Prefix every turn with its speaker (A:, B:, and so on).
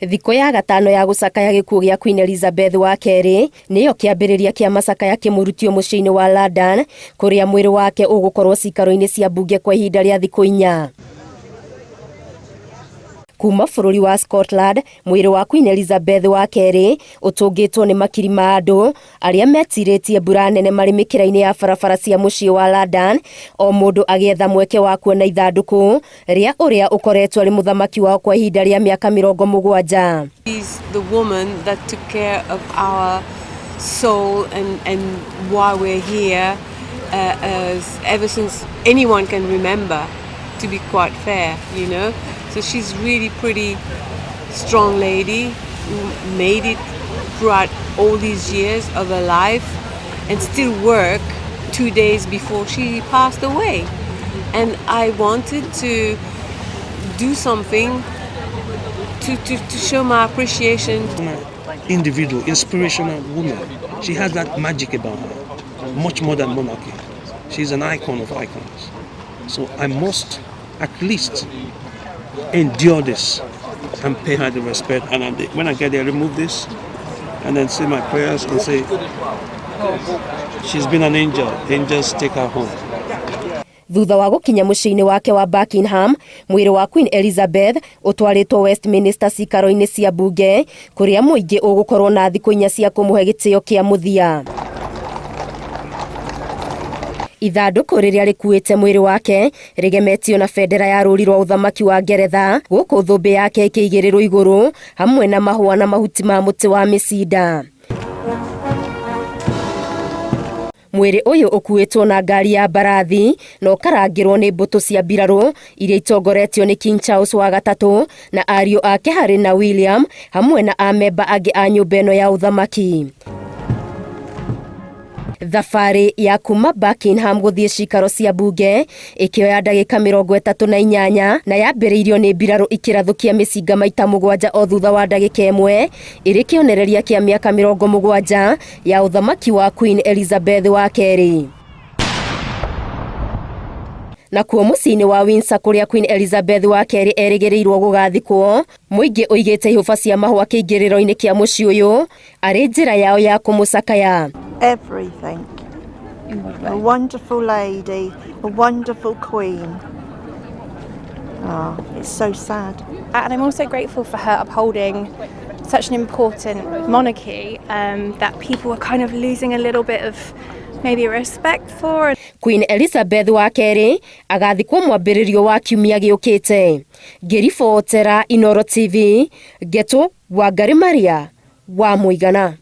A: Thikũ ya gatano ya gũcakaya gĩkuũ gĩa Queen Elizabeth wa kerĩ nĩyo kĩambĩrĩria kĩa macakaya kĩmũrutio mũciĩ-inĩ wa London kũrĩa mwĩrĩ wake ũgũkorwo cikaro-inĩ cia mbunge kwa ihinda rĩa thikũ inya. Kuma bũrũri wa Scotland, mwĩrĩ wa Queen Elizabeth wa kerĩ ũtũngĩtwo nĩ makiri ma andũ arĩa metirĩtie mbura nene marĩ mĩkĩra-inĩ ya barabara cia mũciĩ wa London, o mũndũ agĩetha mweke wa kuona ithandũkũ rĩa ũrĩa ũkoretwo arĩ mũthamaki wao kwa ihinda rĩa mĩaka 70.
B: She's the woman that took care of our soul and why we're here ever since anyone can remember, to be quite fair. So she's really pretty strong lady who made it throughout all these years of her life and still work 2 days before she passed away. And I wanted to do something to show my appreciation.
C: Individual, inspirational woman. She has that magic about her, much more than monarchy. She's an icon of icons. So I must at least endure this and pay her the respect. And when I get there, remove this and then say my prayers and say, she's been an angel. Angels take her home.
A: Thutha wa gũkinya mũciĩ-inĩ wake wa Buckingham, mwĩrĩ wa Queen Elizabeth ũtwarĩtwo Westminster cikaro-inĩ cia mbunge kũrĩa mũingĩ ũgũkorwo na thikũ inya cia kũmũhe gĩtĩo kĩa mũthia. Ithandũkũ rĩrĩa rĩkuĩte mwĩrĩ wake rĩgemetio na bendera ya rũri rwa ũthamaki wa Ngeretha gũkũ thũmbĩ yake ĩkĩigĩrĩrwo igũrũ hamwe na mahũa na mahuti ma mũtĩ wa mĩcinda. Mwĩrĩ ũyũ ũkuĩtwo na ngari ya mbarathi na ũkarangĩrwo nĩ mbũtũ cia mbirarũ iria itongoretio nĩ King Charles wa gatatũ na ariũ ake Harry na William hamwe na amemba angĩ a nyũmba ĩno ya ũthamaki. Thabarĩ ya kuma Buckingham gũthiĩ cikaro cia mbunge ĩkĩoya ndagĩka 38 na yambĩrĩirio nĩ mbirarũ ikĩrathũkia mĩcinga maita 7 o thutha wa ndagĩka ĩmwe ĩrĩ kĩonereria kĩa mĩaka 70 ya ũthamaki wa Queen Elizabeth wa kerĩ. Nakuo mũciĩ-inĩ wa Windsor kũrĩa Queen Elizabeth wa kerĩ erĩgĩrĩirwo gũgathikwo, mũingĩ ũigĩte ihũba cia mahũa kĩingĩrĩro-inĩ kĩa mũciĩ ũyũ arĩ njĩra yao ya kũmũcakaya.
D: Everything. A wonderful lady, a wonderful queen. Oh, it's so sad.
E: And I'm also grateful for her upholding such an important monarchy that people are kind of losing a little bit of maybe respect for.
A: Queen Elizabeth wa kerĩ agathikwo mwambĩrĩrio wa kiumia gĩũkĩte. Ngĩribotera Inooro TV, Ngeto Wangari Maria wa Mũigana.